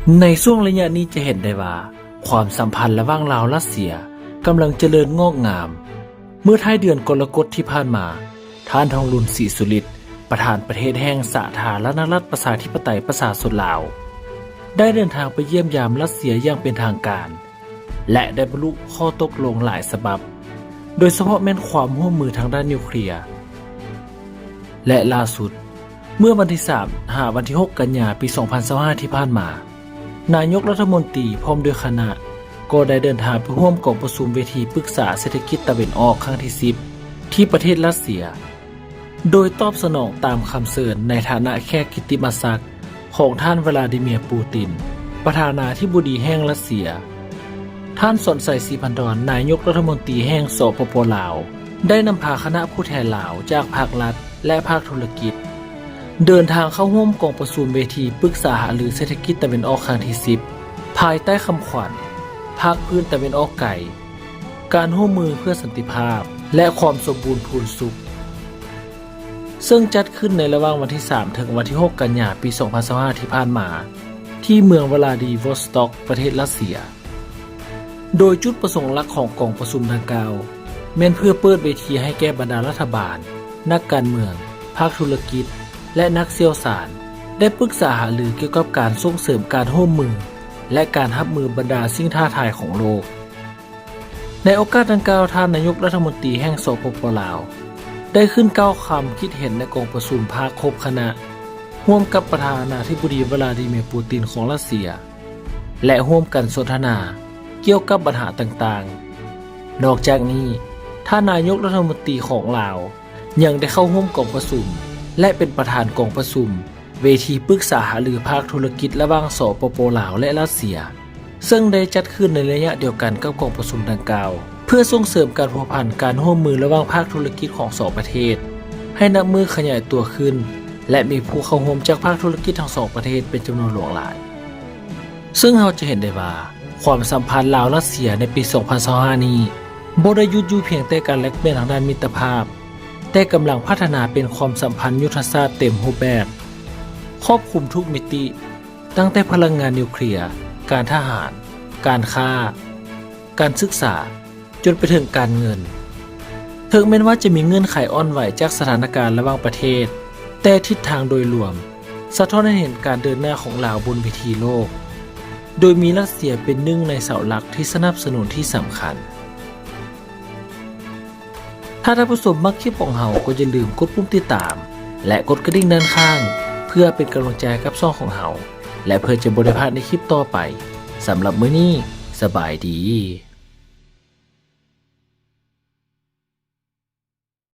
ໃນຊ່ວງໄລຍະນີ້ຈະເຫັນໄດ້ວ່າ ຄວາມສຳພັນລະຫວ່າງລາວ-ລັດເຊຍກຳລັງຈະເລີນງອກງາມ. ເມື່ອທ້າຍເດືອນກໍລະກົດທີ່ຜ່ານມາ, ທ່ານ ທອງລຸນ ສີສຸລິດ ປະທານປະເທດແຫ່ງສາທາລະນະລັດປະຊາທິປະໄຕປະຊາຊົນລາວ ໄດ້ເດີນທາງໄປຢ້ຽມຢາມລັດເຊຍຢ່າງເປັນທາງການ ແລະ ໄດ້ບັນລຸຂໍ້ຕົກລົງຫຼາຍສະບັບ, ໂດຍສະເພາະແມ່ນຄວາມຮ່ວມມືທາງດ້ານນິວເຄລຍ. ແລະ ລ່າສຸດ, ເມື່ອວັນທີສາມ ຫາວັນທີຫົກ ກັນຍາ ປີສອງພັນຊາວຫ້າ ທີ່ຜ່ານມາ, ນາຍົກລັດຖະມົນຕີພ້ອມດ້ວຍຄະນະ ກໍໄດ້ເດີນທາງໄປຮ່ວມກອງປະຊຸມເວທີປຶກສາເສດຖະກິດຕາເວັນອອກຄັ້ງທີສິບ ທີ່ປະເທດຣັດເຊຍ, ໂດຍຕອບສະໜອງຕາມຄຳເຊີນໃນຖານະແຂກກິດຕິມະສັກຂອງທ່ານ ວລາດີເມຍ ປູຕິນ ປະທານາທິບໍດີແຫ່ງຣັດເຊຍ. ທ່ານ ສອນໄຊ ສີພັນດອນ ນາຍົກລັດຖະມົນຕີແຫ່ງ ສປປ ລາວ ໄດ້ນຳພາຄະນະຜູ້ແທນລາວຈາກພາກລັດ ແລະ ພາກທຸລະກິດ ເດີນທາງເຂົ້າຮ່ວມກອງປະຊຸມເວທີປຶກສາຫາລືເສດຖະກິດຕາເວັນອອກຄັ້ງທີສິບ ພາຍໃຕ້ຄຳຂວັນ ພາກພື້ນຕາເວັນອອກໄກ, ການຮ່ວມມືເພື່ອສັນຕິພາບ ແລະ ຄວາມສົມບູນພູນສຸກ, ເຊິ່ງຈັດຂຶ້ນໃນລະຫວ່າງວັນທີສາມ ເຖິງວັນທີຫົກ ກັນຍາ ປີສອງພັນຊາວຫ້າ ທີ່ຜ່ານມາ ທີ່ເມືອງວລາດີວອສຕັອກ ປະເທດຣັດເຊຍ. ໂດຍຈຸດປະສົງຫຼັກຂອງກອງປະຊຸມດັ່ງກ່າວ ແມ່ນເພື່ອເປີດເວທີໃຫ້ແກ່ບັນດາລັດຖະບານ, ນັກການເມືອງ, ພາກທຸລະກິດ ແລະ ນັກຊ່ຽວຊານ ໄດ້ປຶກສາຫາລືກ່ຽວກັບການສົ່ງເສີມການຮ່ວມມື ແລະ ການຮັບມືບັນດາສິ່ງທ້າທາຍຂອງໂລກ. ໃນໂອກາດດັ່ງກ່າວ, ທ່ານນາຍົກລັດຖະມົນຕີແຫ່ງ ສປປ ລາວ ໄດ້ຂຶ້ນກ່າວຄຳຄິດເຫັນໃນກອງປະຊຸມພາກຄົບຄະນະ ຮ່ວມກັບປະທານາທິບໍດີ ວລາດີເມຍ ປູຕິນ ຂອງຣັດເຊຍ ແລະ ຮ່ວມກັນສົນທະນາກ່ຽວກັບບັນຫາຕ່າງໆ. ນອກຈາກນີ້, ທ່ານນາຍົກລັດຖະມົນຕີຂອງລາວ ຍັງໄດ້ເຂົ້າຮ່ວມກອງປະຊຸມ ແລະ ເປັນປະທານກອງປະຊຸມເວທີປຶກສາຫາລືພາກທຸລະກິດລະຫວ່າງ ສປປ ລາວ ແລະ ຣັດເຊຍ, ເຊິ່ງໄດ້ຈັດຂຶ້ນໃນໄລຍະດຽວກັນກັບກອງປະຊຸມດັ່ງກ່າວ ເພື່ອສົ່ງເສີມການພົວພັນການຮ່ວມມືລະຫວ່າງພາກທຸລະກິດຂອງສອງປະເທດ ໃຫ້ນັບມື້ຂະຫຍາຍຕົວຂຶ້ນ ແລະ ມີຜູ້ເຂົ້າຮ່ວມຈາກພາກທຸລະກິດທັງສອງປະເທດເປັນຈຳນວນຫຼວງຫຼາຍ. ເຊິ່ງເຮົາຈະເຫັນໄດ້ວ່າ ຄວາມສຳພັນລາວ-ຣັດເຊຍໃນປີສອງພັນຊາວຫ້ານີ້ ບໍ່ໄດ້ຢຸດຢູ່ພຽງແຕ່ການແລກປ່ຽນທາງດ້ານມິດຕະພາບ, ແຕ່ກຳລັງພັດທະນາເປັນຄວາມສຳພັນຍຸດທະສາດເຕັມຮູບແບບ, ຄອບຄຸມທຸກມິຕິ, ຕັ້ງແຕ່ພະລັງງານນິວເຄລຍ, ການທະຫານ, ການຄ້າ, ການສຶກສາ, ຈົນໄປເຖິງການເງິນ. ເຖິງແມ່ນວ່າຈະມີເງື່ອນໄຂອ່ອນໄຫວຈາກສະຖານະການລະຫວ່າງປະເທດ, ແຕ່ທິດທາງໂດຍລວມສະທ້ອນໃຫ້ເຫັນການເດີນໜ້າຂອງລາວບົນເວທີໂລກ, ໂດຍມີຣັດເຊຍເປັນໜຶ່ງໃນເສົາຫຼັກທີ່ສະໜັບສະໜູນທີ່ສຳຄັນ. ຖ້າທ່ານຜູ້ຊົມມັກຄລິບຂອງເຮົາ, ກໍຢ່າລືມກົດປຸ່ມຕິດຕາມ ແລະ ກົດກະດິ່ງດ້ານຂ້າງ ເພື່ອເປັນກຳລັງໃຈໃຫ້ກັບຊ່ອງຂອງເຮົາ ແລະ ເພື່ອຈະບໍ່ໄດ້ພາດໃນຄລິບຕໍ່ໄປ. ສຳລັບມື້ນີ້, ສະບາຍດີ.